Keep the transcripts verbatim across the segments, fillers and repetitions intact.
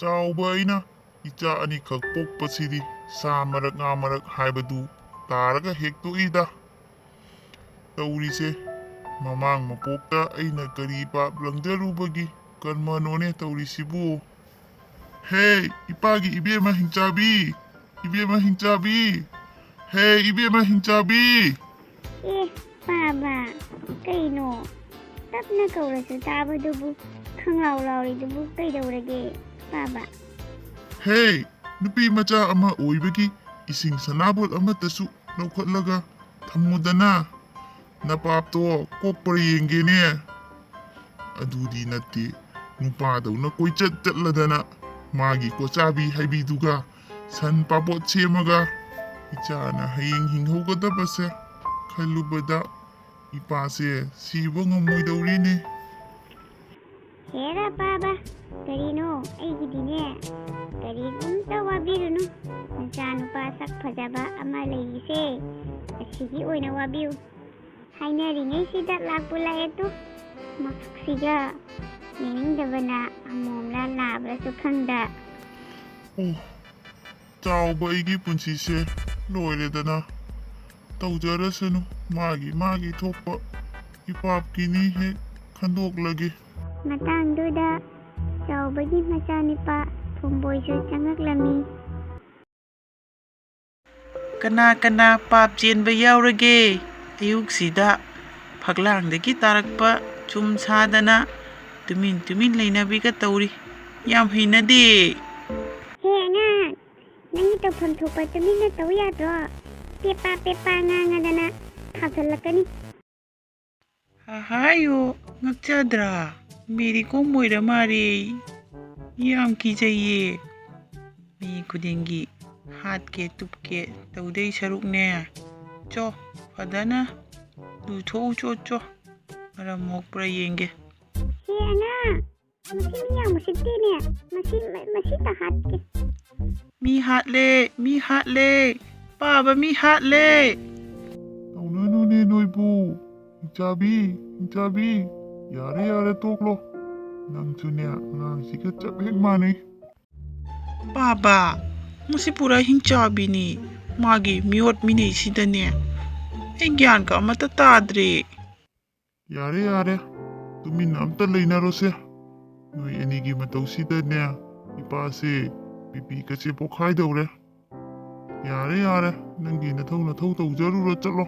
ꯆꯥꯎꯕ ꯑꯩꯅ ꯏꯆꯥ ꯑꯅꯤꯈꯛ ꯄꯣꯛꯄꯁꯤꯗꯤ ꯁꯥ ꯃꯔꯛ ꯉꯥ ꯃꯔꯛ ꯍꯥꯏꯕꯗꯨ ꯇꯥꯔꯒ ꯍꯦꯛ ꯇꯣꯛꯏꯗ꯫ ꯇꯧꯔꯤꯁꯦ, ꯃꯃꯥꯡ ꯃꯄꯣꯛꯇ ꯑꯩꯅ ꯀꯔꯤ ꯄꯥꯞ ꯂꯪꯖꯔꯨꯕꯒꯤ ꯀꯔꯃꯅꯣꯅꯦ ꯇꯧꯔꯤꯁꯤꯕꯨ? ꯍꯦ, ꯏꯄꯥꯒꯤ ꯏꯕꯦꯝꯃ ꯍꯤꯡꯆꯥꯕꯤ! ꯏꯕꯦꯝꯃ ꯍꯤꯡꯆꯥꯕꯤ! ꯍꯦ, ꯏꯕꯦꯝꯃ ꯍꯤꯡꯆꯥꯕꯤ! ꯑꯦ, ꯄꯥꯕ, ꯀꯩꯅꯣ? ꯇꯞꯅ ꯀꯧꯔꯁꯨ ꯇꯥꯕꯗꯨꯕꯨ ꯈꯪꯂꯥꯎ ꯂꯥꯎꯔꯤꯗꯨꯕꯨ ꯀꯩꯗꯧꯔꯒꯦ, ꯄꯥꯕ? ꯍꯦ, ꯅꯨꯄꯤ ꯃꯆꯥ ꯑꯃ ꯑꯣꯏꯕꯒꯤ ꯏꯁꯤꯡ ꯁꯅꯥꯕꯣꯠ ꯑꯃꯠꯇꯁꯨ ꯂꯧꯈꯠꯂꯒ ꯊꯝꯃꯨꯗꯅ꯫ ꯅꯄꯥꯞꯇꯣ ꯀꯣꯛꯄ꯭ꯔꯥ ꯌꯦꯡꯒꯦꯅꯦ꯫ ꯑꯗꯨꯗꯤ ꯅꯠꯇꯦ, ꯅꯨꯄꯥꯗꯧꯅ ꯀꯣꯏꯆꯠ ꯆꯠꯂꯗꯅ ꯃꯥꯒꯤ ꯀꯣꯆꯥꯕꯤ ꯍꯥꯏꯕꯤꯗꯨꯒ ꯁꯟ ꯄꯥꯄꯣꯠ ꯁꯦꯝꯃꯒ ꯏꯆꯥꯅ ꯍꯌꯦꯡ ꯍꯤꯡꯍꯧꯒꯗꯕꯁꯦ ꯈꯜꯂꯨꯕꯗ ꯏꯄꯥꯁꯦ ꯁꯤꯕ ꯉꯝꯃꯣꯏꯗꯧꯔꯤꯅꯦ꯫ ꯍꯦꯔꯥ ꯄꯥꯕ, ꯀꯔꯤꯅꯣ? ꯑꯩꯒꯤꯗꯤꯅꯦ, ꯀꯔꯤꯒꯨꯝꯇ ꯋꯥꯕꯤꯔꯨꯅꯨ꯫ ꯅꯆꯥꯅꯨꯄꯥ ꯁꯛ ꯐꯖꯕ ꯑꯃ ꯂꯩꯔꯤꯁꯦ, ꯑꯁꯤꯒꯤ ꯑꯣꯏꯅ ꯋꯥꯕꯤꯌꯨ꯫ ꯍꯥꯏꯅꯔꯤꯉꯩꯁꯤꯗ ꯂꯥꯛꯄꯨ ꯂꯥꯛꯑꯦ ꯇꯨ꯫ ꯃꯁꯛꯁꯤꯒ ꯌꯦꯡꯅꯤꯡꯗꯕꯅ ꯑꯃꯣꯝꯂ ꯂꯥꯕ꯭ꯔꯁꯨ ꯈꯪꯗ꯫ ꯑꯣ, ꯆꯥꯎꯕ ꯑꯩꯒꯤ ꯄꯨꯟꯁꯤꯁꯦ ꯂꯣꯏꯔꯦꯗꯅ꯫ ꯇꯧꯖꯔꯁꯅꯨ, ꯃꯥꯒꯤ ꯃꯥꯒꯤ ꯊꯣꯛꯄ ꯏꯄꯥꯞꯀꯤꯅꯤ ꯍꯦꯛ ꯈꯟꯗꯣꯛꯂꯒꯦ꯫ ꯃꯇꯥꯡꯗꯨꯗ ꯆꯥꯎꯕꯒꯤ ꯃꯆꯥꯅꯨꯄꯥ ꯊꯣꯝꯕꯣꯏꯁꯨ ꯆꯪꯉꯛꯂꯝꯃꯤ꯫ ꯀꯅꯥ ꯀꯅꯥ ꯄꯥꯞ ꯆꯦꯟꯕ ꯌꯥꯎꯔꯒꯦ? ꯑꯌꯨꯛꯁꯤꯗ ꯐꯛꯂꯥꯡꯗꯒꯤ ꯇꯥꯔꯛꯄ ꯆꯨꯝ ꯁꯥꯗꯅ ꯇꯨꯃꯤꯟ ꯇꯨꯃꯤꯟ ꯂꯩꯅꯕꯤꯒ ꯇꯧꯔꯤ꯫ ꯌꯥꯝ ꯍꯩꯅꯗꯦ꯫ ꯍꯦ ꯑꯉꯥꯡ, ꯅꯪꯒꯤ ꯇꯧꯐꯝ ꯊꯣꯛꯄ ꯇꯨꯃꯤꯟꯅ ꯇꯧ ꯌꯥꯗ꯭ꯔꯣ? ꯄꯦꯄꯥ ꯄꯦꯄꯥ ꯉꯥꯡꯉꯗꯅ ꯈꯥꯎꯁꯜꯂꯛꯀꯅꯤ꯫ ꯍꯥꯍꯥꯌꯣ, ꯉꯛꯆꯗ꯭ꯔꯥ? ꯃꯦꯔꯤ ꯀꯣꯝ ꯑꯣꯏꯔ ꯃꯥꯜꯂꯦ꯫ ꯌꯥꯝ ꯀꯤꯖꯩꯌꯦ꯫ ꯃꯤ ꯈꯨꯗꯤꯡꯒꯤ ꯍꯥꯠꯀꯦ ꯇꯨꯞꯀꯦ ꯇꯧꯗꯣꯏ ꯁꯔꯨꯛꯅꯦ, ꯆꯣ, ꯐꯖꯅ ꯂꯨꯊꯣꯛꯎ ꯆꯣ, ꯆꯣ꯫ ꯃꯔꯝ ꯃꯣꯛꯄ꯭ꯔꯥ ꯌꯦꯡꯒꯦ꯫ ꯍꯦ ꯑꯉꯥꯡ, ꯃꯁꯤ ꯃꯤ ꯌꯥꯝ ꯎꯁꯤꯠꯇꯦꯅꯦ꯫ ꯃꯁꯤ, ꯃ-, ꯃꯁꯤꯇ ꯍꯥꯠꯀꯦ꯫ ꯃꯤ ꯍꯥꯠꯂꯦ, ꯃꯤ ꯍꯥꯠꯂꯦ, ꯄꯥꯕ ꯃꯤ ꯍꯥꯠꯂꯦ꯫ ꯇꯧꯅꯅꯨꯅꯦ ꯅꯣꯏꯕꯨ, ꯍꯤꯡꯆꯥꯕꯤ, ꯍꯤꯡꯆꯥꯕꯤ, ꯌꯥꯔꯦ, ꯌꯥꯔꯦ, ꯇꯣꯛꯂꯣ꯫ ꯅꯪꯁꯨꯅꯦ, ꯑꯉꯥꯡꯁꯤꯒ ꯆꯞ ꯍꯦꯛ ꯃꯥꯟꯅꯩ꯫ ꯕꯥꯕꯥ, ꯃꯁꯤ ꯄꯨꯔꯥ ꯍꯤꯡꯆꯥꯕꯤꯅꯤ꯫ ꯃꯥꯒꯤ ꯃꯤꯑꯣꯠ ꯃꯤꯅꯩꯁꯤꯗꯅꯦ ꯑꯩ ꯒ꯭ꯌꯥꯟꯒ ꯑꯃꯠꯇ ꯇꯥꯗ꯭ꯔꯦ꯫ ꯌꯥꯔꯦ, ꯌꯥꯔꯦ, ꯇꯨꯃꯤꯟꯅ ꯑꯝꯇ ꯂꯩꯅꯔꯣꯁꯦ꯫ ꯅꯣꯏ ꯑꯅꯤꯒꯤ ꯃꯇꯧꯁꯤꯗꯅꯦ ꯏꯄꯥꯁꯦ ꯕꯤꯄꯤꯒꯁꯦ ꯄꯣꯛꯈꯥꯏꯗꯧꯔꯦ꯫ ꯌꯥꯔꯦ, ꯌꯥꯔꯦ, ꯅꯪꯒꯤ ꯅꯊꯧ ꯅꯊꯧ ꯇꯧꯖꯔꯨꯔꯣ, ꯆꯠꯂꯣ꯫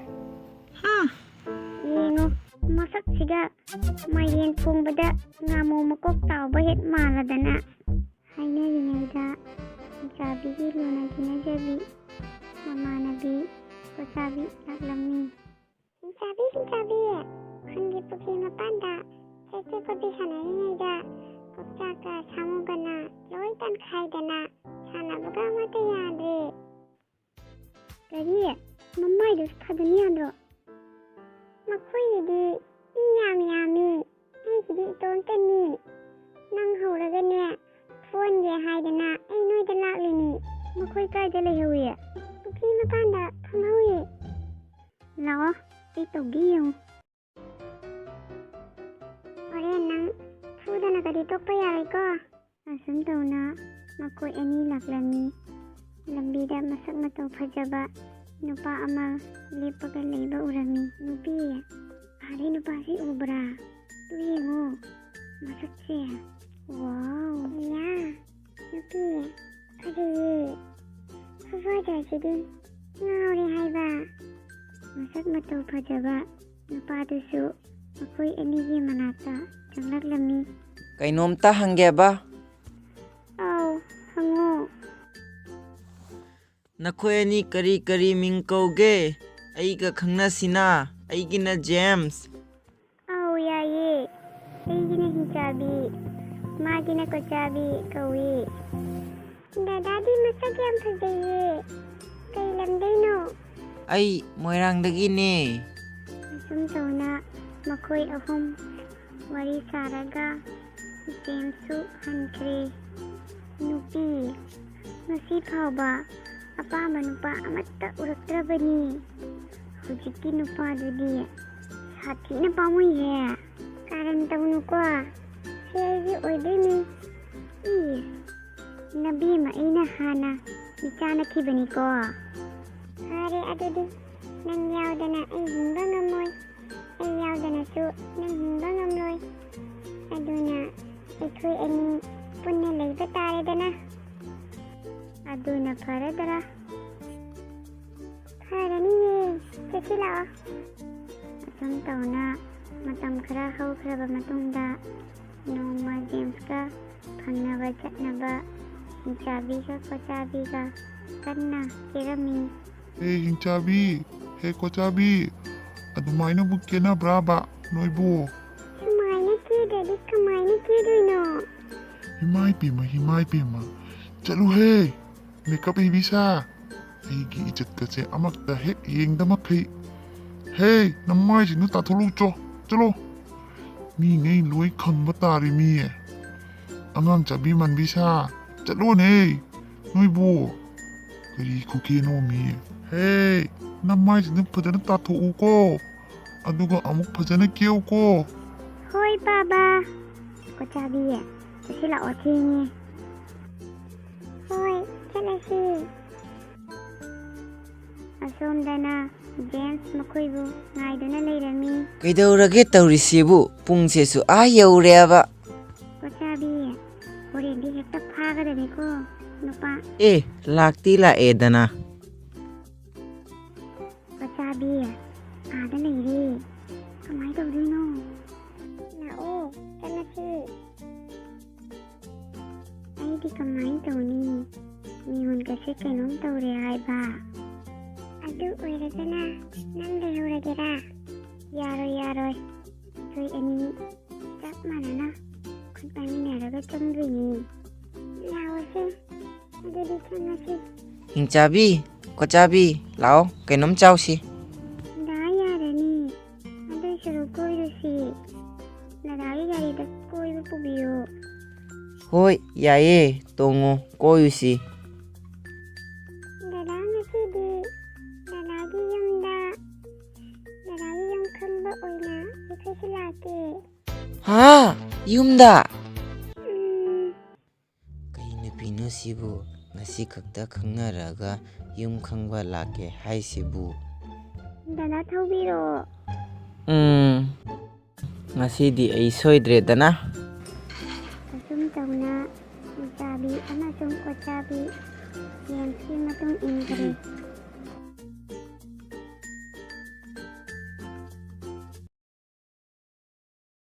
ꯍꯥ? ꯌꯦꯡꯉꯣ, ꯃꯁꯛꯁꯤꯒ ꯃꯥꯏꯔꯦꯟ ꯊꯣꯡꯕꯗ ꯉꯥꯃꯨ ꯃꯀꯣꯛ ꯇꯥꯎꯕ ꯍꯦꯛ ꯃꯥꯜꯂꯗꯅ꯫ ꯍꯥꯏꯅꯔꯤꯉꯩꯗ ꯍꯤꯡꯆꯥꯕꯤꯒꯤ ꯂꯨꯅ ꯇꯤꯟꯅꯖꯕꯤ ꯃꯃꯥꯟꯅꯕꯤ ꯀꯣꯆꯥꯕꯤ ꯂꯥꯛꯂꯝꯃꯤ꯫ ꯍꯤꯡꯆꯥꯕꯤ, ꯍꯤꯡꯆꯥꯕꯤ, ꯈꯨꯟꯒꯤ ꯄꯨꯈ꯭ꯔꯤ ꯃꯄꯥꯟꯗ ꯆꯦꯛ ꯆꯦꯛ ꯀꯣꯠꯄꯤ ꯁꯥꯟꯅꯔꯤꯉꯩꯗ ꯀꯣꯛꯆꯥꯛꯀ ꯁꯥꯃꯨꯒꯅ ꯂꯣꯏ ꯇꯟꯈꯥꯏꯗꯅ ꯁꯥꯟꯅꯕꯒ ꯑꯃꯠꯇ ꯌꯥꯗ꯭ꯔꯦ꯫ ꯀꯔꯤ? ꯃꯃꯥꯏꯗꯨꯁꯨ ꯊꯥꯖꯟ ꯌꯥꯗ꯭ꯔꯣ? ꯃꯈꯣꯏꯒꯤꯗꯤ ꯃꯤ ꯌꯥꯝ ꯌꯥꯝꯃꯤ, ꯑꯩꯒꯤꯗꯤ ꯏꯇꯣꯝꯇꯅꯤ꯫ ꯅꯪ ꯍꯧꯔꯒꯅꯦ ꯐꯨꯍꯟꯒꯦ ꯍꯥꯏꯗꯅ ꯑꯩ ꯅꯣꯏꯗ ꯂꯥꯛꯂꯤꯅꯤ꯫ ꯃꯈꯣꯏ ꯀꯥꯏꯗ ꯂꯩꯍꯧꯏ? ꯄꯨꯈ꯭ꯔꯤ ꯃꯄꯥꯟꯗ ꯐꯝꯍꯧꯏ꯫ ꯂꯥꯛꯑꯣ, ꯑꯩ ꯇꯧꯒꯦ ꯌꯦꯡꯉꯨ꯫ ꯍꯣꯔꯦꯟ ꯅꯪ ꯐꯨꯗꯅ ꯀꯔꯤ ꯇꯣꯛꯄ ꯌꯥꯔꯣꯏꯀꯣ꯫ ꯑꯁꯨꯝ ꯇꯧꯅ ꯃꯈꯣꯏ ꯑꯅꯤ ꯂꯥꯛꯂꯝꯃꯤ꯫ ꯂꯝꯕꯤꯗ ꯃꯁꯛ ꯃꯇꯧ ꯐꯖꯕ ꯅꯨꯄꯥ ꯑꯃ ꯂꯦꯞꯄꯒ ꯂꯩꯕ ꯎꯔꯝꯃꯤ꯫ ꯅꯨꯄꯤ, ꯑꯥꯗꯩ ꯅꯨꯄꯥꯁꯤ ꯎꯕ꯭ꯔꯥ? ꯇꯨ ꯌꯦꯡꯉꯣ, ꯃꯁꯛꯁꯦ꯫ ꯋꯥꯎ! ꯏꯌꯥ, ꯅꯨꯄꯤ, ꯐꯖꯩꯌꯦ꯫ ꯈꯨꯐꯖꯁꯤꯗꯤ ꯉꯥꯎꯔꯦ ꯍꯥꯏꯕ꯫ ꯃꯁꯛ ꯃꯇꯧ ꯐꯖꯕ ꯅꯨꯄꯥꯗꯨꯁꯨ ꯃꯈꯣꯏ ꯑꯅꯤꯒꯤ ꯃꯅꯥꯛꯇ ꯆꯪꯂꯛꯂꯝꯃꯤ꯫ ꯀꯩꯅꯣꯝꯇ ꯍꯪꯒꯦꯕ? ꯑꯧ, ꯍꯪꯉꯣ꯫ ꯅꯈꯣꯏ ꯑꯅꯤ ꯀꯔꯤ ꯀꯔꯤ ꯃꯤꯡ ꯀꯧꯒꯦ? ꯑꯩꯒ ꯈꯪꯅꯁꯤꯅ꯫ ꯑꯩꯒꯤꯅ ꯖꯦꯝꯁ꯫ ꯑꯧ, ꯌꯥꯏꯌꯦ꯫ ꯑꯩꯒꯤꯅ ꯍꯤꯡꯆꯥꯕꯤ, ꯃꯥꯒꯤꯅ ꯀꯣꯆꯥꯕꯤ ꯀꯧꯏ꯫ ꯗꯗꯥꯗꯤ ꯃꯁꯛ ꯌꯥꯝ ꯐꯖꯩꯌꯦ꯫ ꯀꯩ ꯂꯝꯗꯩꯅꯣ? ꯑꯩ ꯃꯣꯏꯔꯥꯡꯗꯒꯤꯅꯦ꯫ ꯑꯁꯨꯝ ꯇꯧꯅ ꯃꯈꯣꯏ ꯑꯍꯨꯝ ꯋꯥꯔꯤ ꯁꯥꯔꯒ ꯖꯦꯝꯁꯁꯨ ꯍꯟꯈ꯭ꯔꯦ꯫ ꯅꯨꯄꯤ, ꯉꯁꯤ ꯐꯥꯎꯕ ꯑꯄꯥꯝꯕ ꯅꯨꯄꯥ ꯑꯃꯠꯇ ꯎꯔꯛꯇ꯭ꯔꯕꯅꯤ꯫ ꯍꯧꯖꯤꯛꯀꯤ ꯅꯨꯄꯥꯗꯨꯗꯤ ꯁꯥꯊꯤꯅ ꯄꯥꯝꯃꯨꯏꯍꯦ꯫ ꯀꯥꯔꯟ ꯇꯧꯅꯨꯀꯣ, ꯁꯦ ꯑꯩꯒꯤ ꯑꯣꯏꯗꯣꯏꯅꯤ꯫ ꯏ꯫ ꯅꯕꯦꯝꯃ, ꯑꯩꯅ ꯍꯥꯟꯅ ꯃꯤꯆꯥꯅꯈꯤꯕꯅꯤꯀꯣ꯫ ꯐꯔꯦ, ꯑꯗꯨꯗꯤ ꯅꯪ ꯌꯥꯎꯗꯅ ꯑꯩ ꯍꯤꯡꯕ ꯉꯝꯃꯣꯏ, ꯑꯩ ꯌꯥꯎꯗꯅꯁꯨ ꯅꯪ ꯍꯤꯡꯕ ꯉꯝꯂꯣꯏ꯫ ꯑꯗꯨꯅ ꯑꯩꯈꯣꯏ ꯑꯅꯤ ꯄꯨꯟꯅ ꯂꯩꯕ ꯇꯥꯔꯦꯗꯅ꯫ ꯑꯗꯨꯅ ꯐꯔꯗ꯭ꯔꯥ? ꯐꯔꯅꯤꯌꯦ, ꯆꯠꯁꯤ ꯂꯥꯛꯑꯣ꯫ ꯑꯁꯨꯝ ꯇꯧꯅ ꯃꯇꯝ ꯈꯔ ꯍꯧꯈ꯭ꯔꯕ ꯃꯇꯨꯡꯗ, ꯅꯣꯡꯃ ꯖꯦꯝꯁꯀ ꯐꯪꯅꯕ ꯆꯠꯅꯕ ꯍꯤꯡꯆꯥꯕꯤꯒ ꯀꯣꯆꯥꯕꯤꯒ ꯀꯟꯅ ꯀꯦꯔꯝꯃꯤ꯫ ꯍꯦ ꯍꯤꯡꯆꯥꯕꯤ, ꯍꯦ ꯀꯣꯆꯥꯕꯤ, ꯑꯗꯨꯃꯥꯏꯅꯕꯨ ꯀꯦꯅꯕ꯭ꯔꯥꯕ ꯅꯣꯏꯕꯨ? ꯁꯨꯃꯥꯏꯅ ꯀꯦꯗ꯭ꯔꯗꯤ ꯀꯃꯥꯏꯅ ꯀꯦꯗꯣꯏꯅꯣ? ꯏꯃꯥꯏ ꯄꯦꯝꯃ, ꯏꯃꯥꯏ ꯄꯦꯝꯃ, ꯆꯠꯂꯨꯍꯦ! ꯃꯦꯀꯞ ꯍꯩꯕꯤ ꯁꯥ, ꯑꯩꯒꯤ ꯏꯖꯠꯀꯁꯦ ꯑꯃꯛꯇ ꯍꯦꯛ ꯌꯦꯡꯗ ꯃꯈꯩ꯫ ꯍꯦ, ꯅꯃꯥꯏꯁꯤꯡꯗꯨ ꯇꯥꯊꯣꯛꯂꯨ ꯆꯣ, ꯆꯠꯂꯣ꯫ ꯃꯤꯉꯩ ꯂꯣꯏ ꯈꯪꯕ ꯇꯥꯔꯦ ꯃꯤ꯫ ꯑꯉꯥꯡ ꯆꯥꯕꯤ ꯃꯥꯟꯕꯤ ꯁꯥ, ꯆꯠꯂꯣꯅꯦ, ꯅꯣꯏꯕꯨ꯫ ꯀꯔꯤ ꯈꯨꯀꯦꯅꯣ ꯃꯤ? ꯍꯦ, ꯅꯃꯥꯏꯁꯤꯡꯗꯨ ꯐꯖꯅ ꯇꯥꯊꯣꯛꯎꯀꯣ, ꯑꯗꯨꯒ ꯑꯃꯨꯛ ꯐꯖꯅ ꯀꯦꯎꯀꯣ꯫ ꯍꯣꯏ ꯕꯥꯕꯥ꯫ ꯀꯣꯆꯥꯕꯤ, ꯆꯠꯁꯤ ꯂꯥꯛꯑꯣ, ꯊꯦꯡꯉꯦ꯫ ꯍꯣꯏ, ꯆꯠꯂꯁꯤ꯫ ꯑꯁꯣꯝꯗꯅ ꯖꯦꯝꯁ ꯃꯈꯣꯏꯕꯨ ꯉꯥꯏꯗꯨꯅ ꯂꯩꯔꯝꯃꯤ꯫ ꯀꯩꯗꯧꯔꯒꯦ ꯇꯧꯔꯤꯁꯤꯕꯨ? ꯄꯨꯡꯁꯦꯁꯨ ꯑꯥ ꯌꯧꯔꯦꯕ꯫ ꯀꯣꯆꯥꯕꯤ, ꯍꯣꯔꯦꯟꯗꯤ ꯍꯦꯛꯇ ꯐꯥꯒꯗꯕꯅꯤꯀꯣ, ꯅꯨꯄꯥ꯫ ꯑꯦ, ꯂꯥꯛꯇꯤ ꯂꯥꯛꯑꯦꯗꯅ꯫ ꯀꯣꯆꯥꯕꯤ, ꯑꯥꯗ ꯂꯩꯔꯦ꯫ ꯀꯃꯥꯏ ꯇꯧꯗꯣꯏꯅꯣ? ꯂꯥꯛꯑꯣ, ꯆꯠꯂꯁꯤ꯫ ꯑꯩꯗꯤ ꯀꯃꯥꯏ ꯇꯧꯅꯤ? ꯃꯤꯉꯣꯟꯒꯁꯦ ꯀꯩꯅꯣꯝ ꯇꯧꯔꯦ ꯍꯥꯏꯕ꯫ ꯑꯗꯨ ꯑꯣꯏꯔꯒꯅ ꯅꯪ ꯂꯩꯍꯧꯔꯒꯦꯔꯥ? ꯌꯥꯔꯣꯏ, ꯌꯥꯔꯣꯏ꯫ ꯑꯩꯈꯣꯏ ꯑꯅꯤ ꯆꯞ ꯃꯥꯟꯅꯅ ꯈꯨꯠ ꯄꯥꯏꯃꯤꯟꯅꯔꯒ ꯆꯪꯗꯣꯏꯅꯤ꯫ ꯂꯥꯛꯑꯣꯁꯦ, ꯑꯗꯨꯗꯤ ꯆꯪꯉꯁꯤ꯫ ꯍꯤꯡꯆꯥꯕꯤ, ꯀꯣꯆꯥꯕꯤ, ꯂꯥꯛꯑꯣ, ꯀꯩꯅꯣꯝ ꯆꯥꯎꯁꯤ꯫ ꯗꯥ ꯌꯥꯔꯅꯤ, ꯑꯗꯨꯏ ꯁꯔꯨꯛ ꯀꯣꯏꯔꯨꯁꯤ꯫ ꯗꯗꯥꯒꯤ ꯒꯥꯔꯤꯗ ꯀꯣꯏꯕ ꯄꯨꯕꯤꯌꯨ꯫ ꯍꯣꯏ, ꯌꯥꯏꯌꯦ, ꯇꯣꯡꯉꯣ, ꯀꯣꯏꯔꯨꯁꯤ꯫ ꯗꯗꯥ, ꯉꯁꯤꯗꯤ ꯗꯗꯥꯒꯤ ꯌꯨꯝꯗ, ꯗꯗꯥꯒꯤ ꯌꯨꯝ ꯈꯪꯕ ꯑꯣꯏꯅ ꯑꯩꯈꯣꯏꯁꯨ ꯂꯥꯛꯀꯦ꯫ ꯍꯥ? ꯌꯨꯝꯗ? ꯎꯝ꯫ ꯀꯩ ꯅꯨꯄꯤꯅꯣ ꯁꯤꯕꯨ ꯉꯁꯤ ꯈꯛꯇ ꯈꯪꯅꯔꯒ ꯌꯨꯝ ꯈꯪꯕ ꯂꯥꯛꯀꯦ ꯍꯥꯏꯁꯤꯕꯨ? ꯗꯗꯥ ꯊꯧꯕꯤꯔꯛꯑꯣ꯫ ꯎꯝ, ꯉꯁꯤꯗꯤ ꯑꯩ ꯁꯣꯏꯗ꯭ꯔꯦꯗꯅ꯫ ꯑꯁꯨꯝ ꯇꯧꯅ ꯎꯆꯥꯕꯤ ꯑꯃꯁꯨꯡ ꯀꯣꯆꯥꯕꯤ ꯒꯦꯝꯁꯀꯤ ꯃꯇꯨꯡ ꯏꯟꯈ꯭ꯔꯦ꯫